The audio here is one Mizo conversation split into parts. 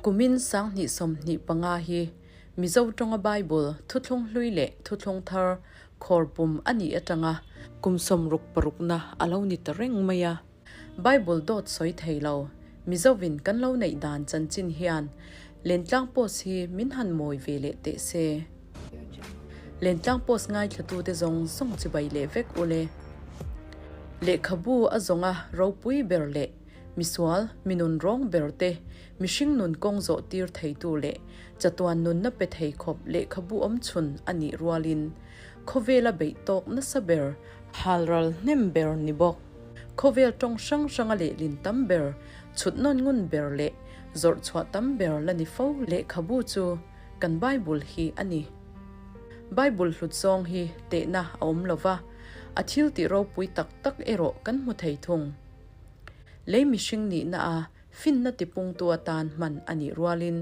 Kumin 2025 hi Mizo tawnga Bible thuthlung hlui leh thuthlung thar khawr pum a nih atanga kum sawmruk parukna a lo ni ta reng mai a. Bible dawt sawi thei lo, Mizovin kan lo neih dan chanchin hian Lentlang Post hi min han mawi ve leh teh se. Lentlang Post ngaithlatute zawng zawng chibai leh vek u le. Lehkhabu a zawnga ropui ber leh misual, mi nun rawng ber te, mihring nun kawng zawh tir theitu leh chatuan nunna pe thei khawp lehkhabu awm chhun a nih rualin khawvela beih tawk nasa ber, halral hnem ber ni bawk. Khawvel tawng hrang hranga lehlin tam ber, chhut nawn ngun ber leh zawrh chhuah tam ber la ni fo lehkhabu chu kan Bible hi a ni. Bible hlut zawng hi tehna a awm lo va, a thil tih ropui tak tak erawh kan hmu thei thung. Lei mihring nihna a finna tipungtu atan hman a nih rualin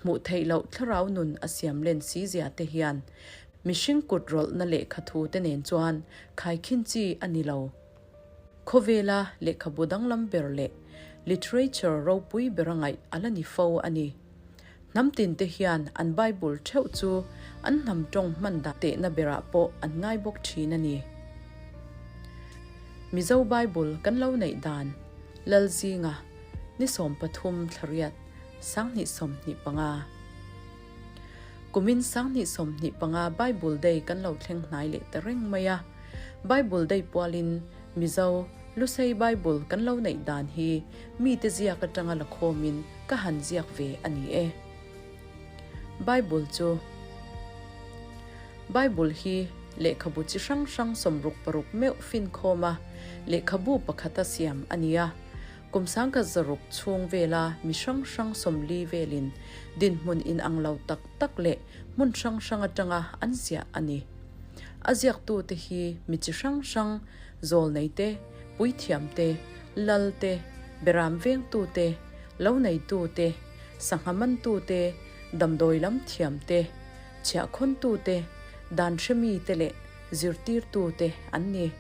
hmuh theih loh thlarau nun a siam len si zia te hian mihring kut rawlhna lehkha thu te nen chuan khaikhin chi a ni lo. Khawvela lehkhabu danglam ber leh literature ropui bera ngaih a la ni fo a ni. Hnam tin te hian an Bible theuh chu an hnam tawng hman dah tehna berah pawh an ngai bawk thin a ni. Mizo Bible kan lo neih dan Lalzinga ni 13 thlariat 2025. Kumin 2025 Bible Day kan lo thleng hnai leh ta reng mai a. Bible Day pualin Mizo Lusei Bible kan lo neih dan hi mite ziak atanga la khawmin ka han ziak ve a ni e. Bible chu Bible hi lehkhabu chi hrang hrang 66 meuh finkhawm a lehkhabu pakhata siam a ni a. Kum 1600 chhung vela mi hrang hrang 40 velin dinhmun inang lo tak tak leh hmun hrang hrang atanga an ziah a ni. A ziaktute hi mi chi hrang hrang, zawlnei te, puithiam te, lal te, beram vengtu te, lo neitu te, sangha mantu te, damdawi lam thiam te, chhiahkhawntu te, dan hremi te leh zirtirtu te an ni.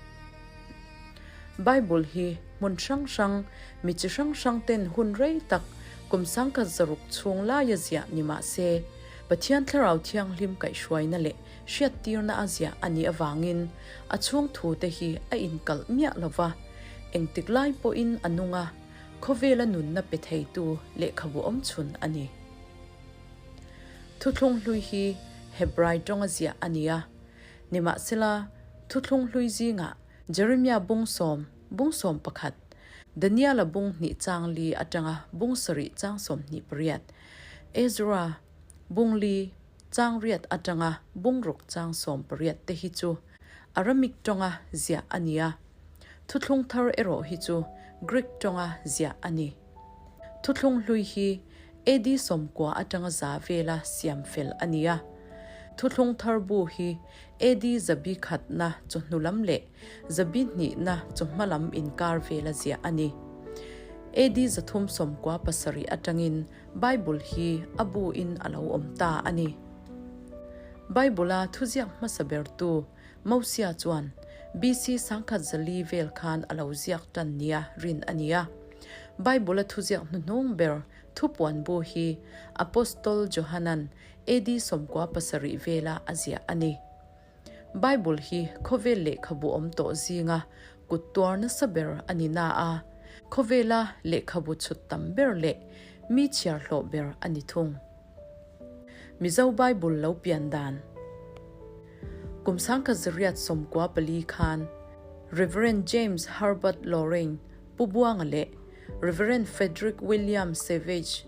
Bible hi hmun hrang hrang, mi chi hrang hrang ten hun rei tak kum 1600 chhung laia ziah ni mah se, Pathian Thlarau Thianghlim kaihhruaina leh hriattirna a ziah a nih avangin a chhung thute hi a inkalh miah lo va, engtik lai pawhin a nung a, khawvela nunna pe theitu lehkhabu awmchhun a ni. Thuthlung hlui hi Hebrai tawnga ziah a ni a, nimahsela thuthlung hlui zingah Jeremia bung sawm, bung 11, Daniela bung hnih chang li atanga bung sarih chang 28, Ezra bung li chang riat atanga bung ruk chang 18 te hi chu Aramic tawnga ziah a ni a. Thuthlung thar erawh hi chu Greek tawnga ziah a ni. Thuthlung hlui hi AD 90 atanga za vela siam fel a ni a. Thuthlung thar bu hi AD 100na chawhnu lam leh 200na chawhma lam inkar vela ziah a ni. AD 397 atangin Bible hi a bu in a lo awm ta a ni. Bible-a thuziak hmasa bertu Mosia chuan BC 1400 vel khan a lo ziak tan nia rin a ni a. Bible-a thuziak hnuhnung ber thupuan bu hi Apostol Johanan AD 97 vela a ziah a ni. Bible hi khawvel lehkhabu awm tawh zinga kut tuar nasa ber a ni na a, khawvela lehkhabu chhut tam ber leh mi chhiar hlawh ber a ni thung. Mizo Bible lo pian dan. Kum 1894 khan Rev. James Herbert Lorraine Pu Buanga leh Rev. Frederick William Savage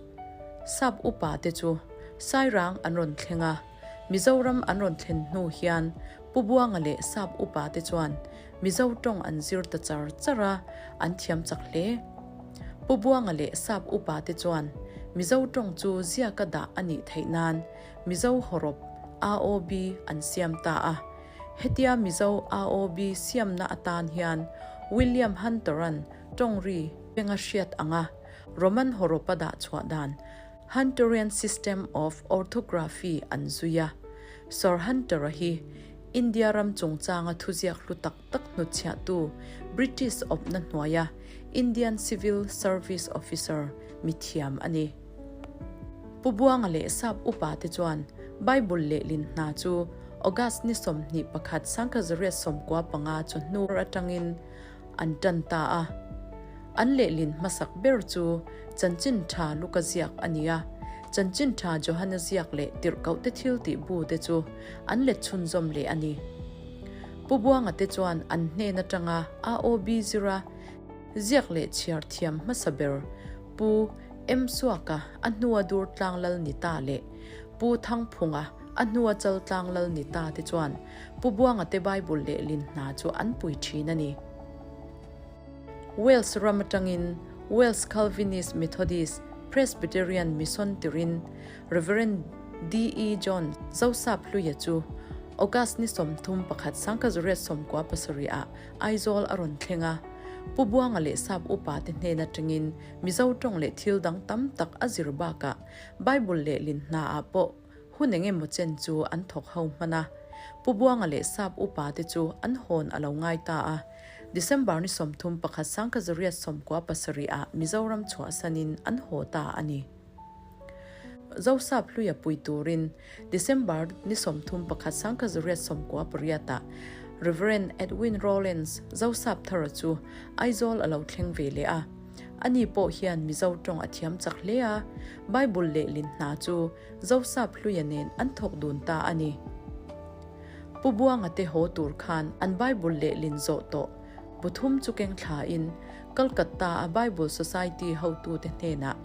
sap upa te chu Sairang an rawn thleng a, Mizoram an rawn thlen hnu hian Pu Buanga leh sap upa te chuan Mizo tawng an zir ta char char a, an thiam chak hle. Pu Buanga leh sap upa te chuan Mizo tawng chu ziaka dah a nih theih nan Mizo hawrawp, AOB, an siam ta a. Hetia Mizo AOB siamna atan hian William Hunter-a'n tawng ri penga hriat anga Roman hawrawpa dah chhuah dan Hunterian System of Orthography an zui a. Sir Hunter-a hi India ram chungchanga thuziak hlu tak tak hnutchhiahtu British awpna hnuaia Indian Civil Service Officer mithiam a ni. Pu Buanga leh Sap upa te chuan Bible lehlin hna chu August ni 21 1995 chu hnu atangin an tan ta a. An lehlin hmasak ber chu Chanchin Tha Luka ziak a ni a, Chanchin Tha Johana ziak leh Tirhkohte thiltih bu te chu an let chhunzawm leh a ni. Pu Buanga te chuan an hnen atanga AOB zira ziak leh chhiar thiam hmasa ber Pu M Suaka a hnua dur tlang lal ni ta leh Pu Thangphunga a hnua chal tlang lal ni ta te chuan Pu Buanga te Bible lehlin hna chu an pui thin a ni. Wales ram atangin Wales Calvinist Methodist Presbyterian Mission tirin Rev. DE John Zosap Hluia chu August ni 31 1997 ah Aizawl a rawn thleng a. Pu Buanga leh Sap upa te hnen atangin Mizo tawng leh thil dang tam tak a zir bakah Bible lehlin hna ah pawh hun eng emaw chen chu an thawk ho hman a. Pu Buanga leh Sap upa te chu an hawn a lo ngai ta a. December ni 31 1997 ah Mizoram chhuahsanin an haw ta a ni. Zosap hluia pui turin December ni 31 1998 ah Rev. Edwin Rawlins Zosap thara chu Aizawl a lo thleng ve leh a. Ani pawh hian Mizo tawng a thiam chak hle a, Bible lehlin hna chu Zosap hluia nen an thawk dun ta a ni. Pu Buanga te haw tur khan an Bible lehlin zawh tawh bu thum chu keng thlain Calcutta a Bible Society hotute hnenah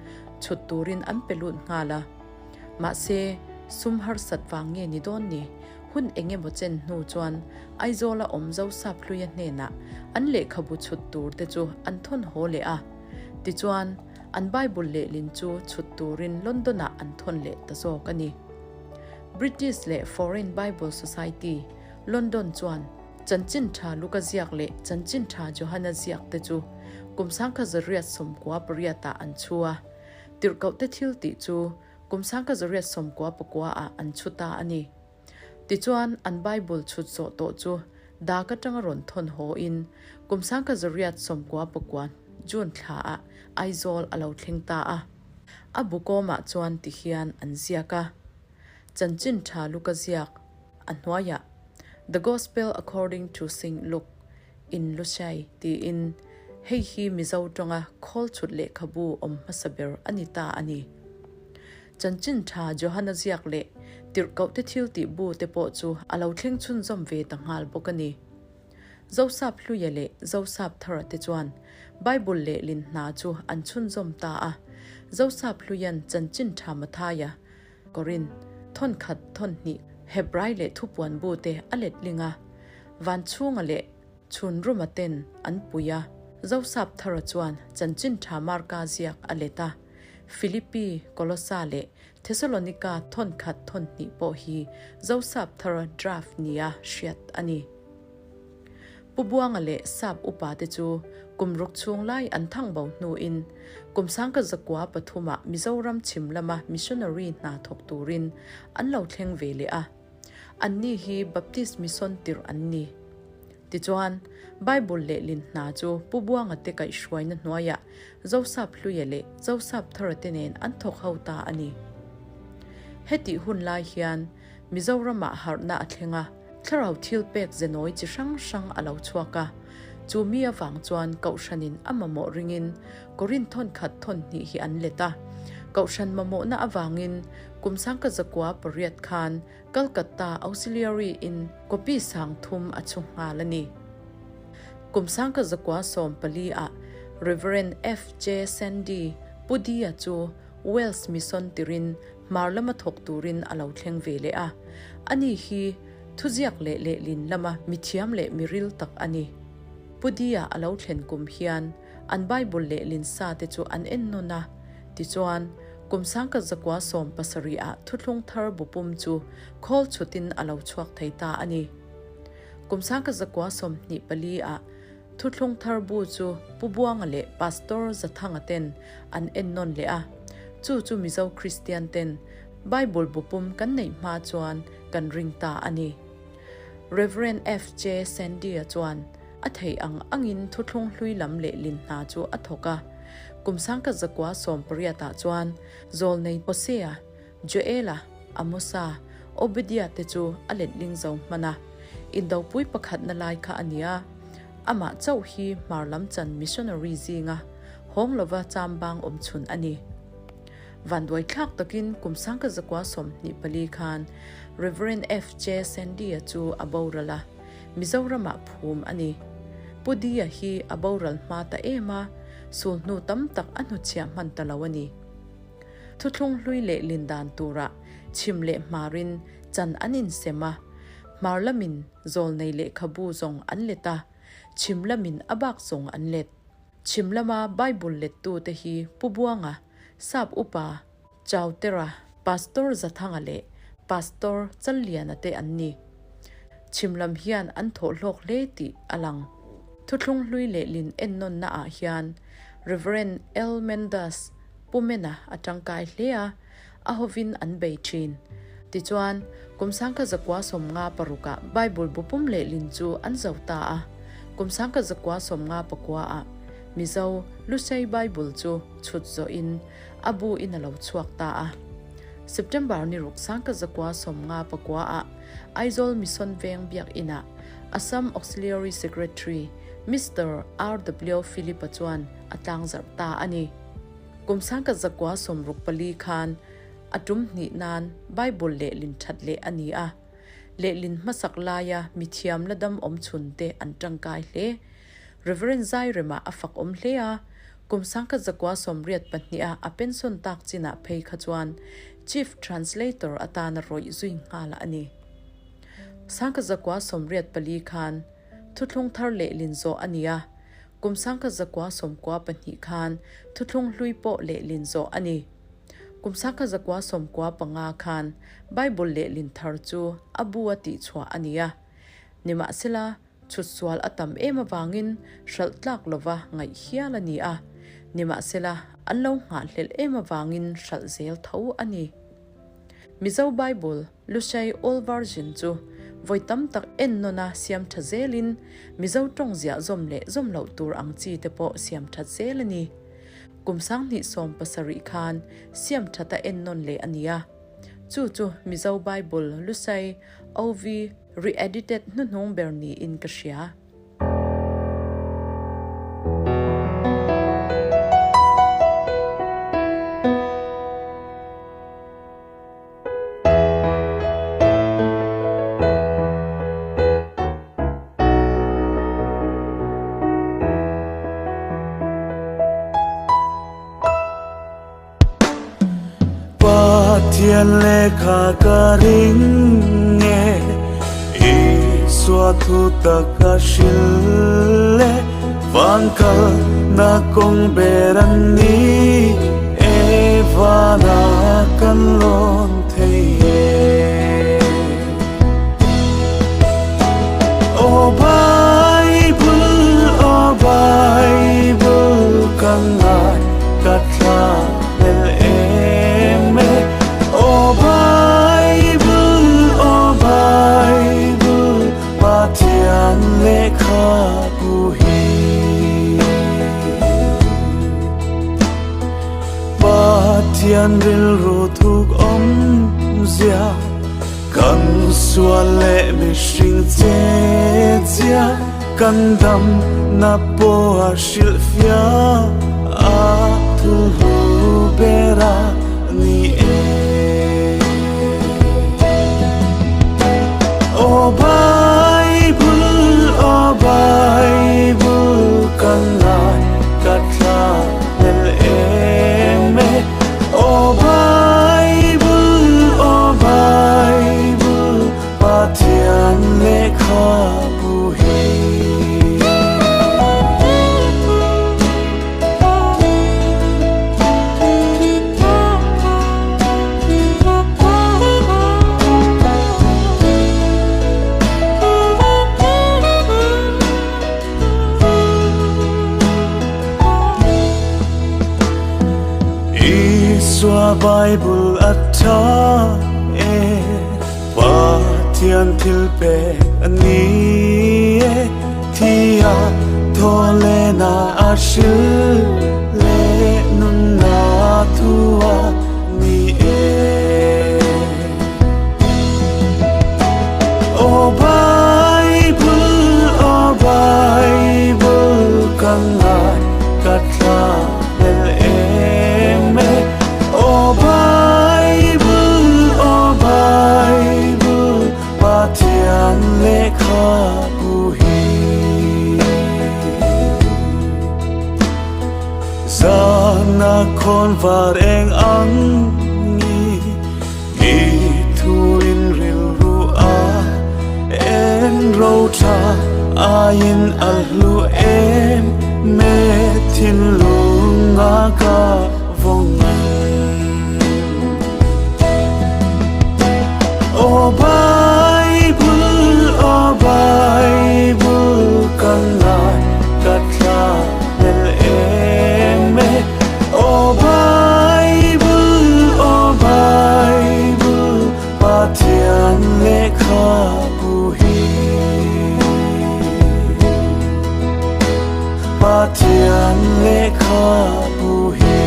chhut turin an pe lut nghal a. Mahse, sum harsat vang nge ni dawn ni? Hun eng emaw chen hnu chuan Aizawla awm Zosap Hluia hnenah an lehkhabu chhut tur te chu an thawn haw leh a. Tichuan, an Bible lehlin chu chhut turin London-ah an thawn leh ta zawk a ni. British leh Foreign Bible Society, London chuan Chanchin Tha Luka ziak leh Chanchin Tha Johana ziak te chu kum 1998 ah an chhu a. Tirhkohte thil tih chu kum 1999 ah an chhu ta a ni. Tichuan, an Bible chhut zawh tawh chu dak atanga rawn thawn haw in kum 1999 June thla ah Aizawl a lo thleng ta a. A bu kawmah chuan ti hian an ziak a, Chanchin Tha Luka ziak a hnuaiah The Gospel According to Saint Luke in Lushai tiin hei hi Mizo tawnga khawl chhut lehkhabu awm hmasa ber a ni ta a ni. Chanchin Tha Johana ziak leh Tirhkohte thil tih bu te pawh chu a lo thleng chhunzawm ve ta nghal bawk a ni. Zosap Hluia leh Zosap Thara te chuan Bible lehlin hna chu an chhunzawm ta a. Zosap Hluian Chanchin Tha Mathaia, Korin, thawn khat thawn hnih, Hebrai leh thupuan bu te a letling a, van chhunga leh chhun ruma ten an pui a. Zosap Thara chuan Chanchin Tha Marka ziak a let a, Philippi, Kolosa leh Thesalonika thawn khat thawn hnih pawh hi Zosap Thara draft nia hriat a ni. Pu Buanga leh Sap upa te chu kum ruk chhung lai an thang bo hnuin kum 1903 ah Mizoram chhim lama missionary hna thawk turin an lo thleng ve leh a. Anni hi Baptist Mission tirh an ni. Tichuan, Bible lehlin hna chu Pu Buanga te kaihhruaina hnuaiah Zosap Hluia leh Zosap Thara te nen an thawk ho ta a ni. Hetih hun lai hian Mizoramah harhna a thleng a, thlarau thil pek zenawi chi hrang hrang a lo chhuak a. Chu mi avang chuan Kohhranin a mamawh ringin Korin thawn khat thawn hnih hi an let a. Kohhran mamawhna avangin kum 1908 khan Calcutta Auxiliary in copy 3000 a chhu nghal a ni. Kum 1914 ah Rev. FJ Sandy Pu Dia chu Wales Mission tirin hmar lama thawk turin a lo thleng ve leh a. Ani hi thuziak leh lehlin lama mithiam leh miril tak a ni. Pu Dia a lo thlen kum hian an Bible lehlin sa te chu an en nawn a. Tichuan, kum 1917 ah Thuthlung Thar bu pum chu khawl chhutin a lo chhuak thei ta a ni. Kum 1924 ah Thuthlung Thar bu chu Pu Buanga leh Pastor Zathanga ten an en nawn leh a. Chu chu Mizo Kristian ten Bible bu pum kan neih hma chuan kan ring ta a ni. Rev. FJ Sandy-a chuan a theih ang angin thuthlung hlui lam leh lin hna chu a thawk a. Kum 1918 ah chuan Zawlnei Hosea. Joela, Amosa, Obedia te chu a letling zo hman a. Indopui pakhatna lai kha a ni a, amah chauh hi hmar lam chan missionary zinga hawng lova chambang awm chhun a ni. Vanduai thlak takin kum sangka zakua 24 khan Rev. FJ Sandy-a chu a boral a, Mizoramah phum a ni. Pu Di-a hi a boral hma ta em a, sulhnu tam tak a hnuchhiah hman ta lo a ni. Thuthlung hlui leh lin dan turah chhim leh hmarin chan an insem a, hmar lamin zawlnei lehkhabu zawng an let a, chhim lamin a bak zawng an let. Chhim lama Bible lettute hi Pu Buanga, Sap Upa, Chautera, Pastor Zathanga leh Pastor Challiana te an ni. Chhim lam hian an thawh hlawk hle tih a lang. Thuthlung hlui leh lin ennawnna ah hian Rev. L. Mendas, Pu Mena a tangkai hle a, a hovin an bei thin. Tichuan, kum sangkha zakua 56 ah Bible bu pum leh lin chu an zo ta a. Kum sangkha zakua 59 ah Mizo Lusei Bible chu chhut zawhin a bu in a lo chhuak ta a. September ni ruk sangkha 159 ah Aizawl Mission Veng Biakinah Assam Auxiliary Secretary Mister RW Philip-a chuan a tlangzarh ta a ni. Kum sangkhat 964 khan a tum hnih nan Bible lehlin that leh a ni a. Lehlin hmasak laia mithiam la dam awm chhun te an tangkai hle. Rev. Zairema a fak awm hle a, kum sangkhat 982 a a pension tak chinah phei kha chuan Chief Translator atana rawih zui nghal a ni. Sangkhat 984 khan Thuthlung thar lehlin zawh a ni a, kum 1992 khan thuthlung hlui pawh lehlin zawh a ni. Kum 1995 khan Bible lehlin thar chu a bu a tihchhuah a ni a. Nimahsela, chhutsual a tam em avangin hralh tlak lova ngaih hial a ni a. Nimahsela, an lo nghahhlelh em avangin hralh zel tho a ni. Mizo Bible Lushai Old Version chu vawi tam tak ennawn a siam tha zelin Mizo tawng ziah zawm leh zawm loh tur ang chi te pawh siam that zel a ni. Kum 2017 khan siam that a ennawn leh a ni a. Chu chu Mizo Bible Lushai OV re-edited hnuhnung ber niin ka hria. Pathian lehkha ka ring e, Isua thu tak a hril e, Van kal na kawng ber an ni e, Vana kan lawn thei e. Aw Bible, aw Bible, ka ngai ka thla hlel em e. Aw Bible, aw Bible, Pathian lehkhabu hi. Pathian rilru thuk awmzia. Kan sual leh mihring che chia kan dam na pawh a hrilh fiah a thu hlu ber a ni e. Aw Bible, aw Bible, ka ngai ka thla hlel em e. Aw Bible, aw Bible, Pathian lehkhabu hi. Isua Bible a tha e, Pathian thil pek a ni e, Thia thawlena a hril leh nunna thu a ni e. Aw Bible, aw Bible, ka ngai ka thla hlel em e. Aw Bible, aw Bible, Pathian lehkhabu hi. Zana khawnvar eng ang ni. I thuin rilru a en ro tha aiin a hlu em me thinlung a ka vawng ang. Aw Bible, aw Bible, ka ngai ka thla hlel em e. Aw Bible, aw Bible, Pathian lehkhabu hi. Pathian lehkhabu hi.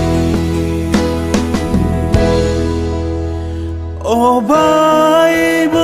Aw Bible.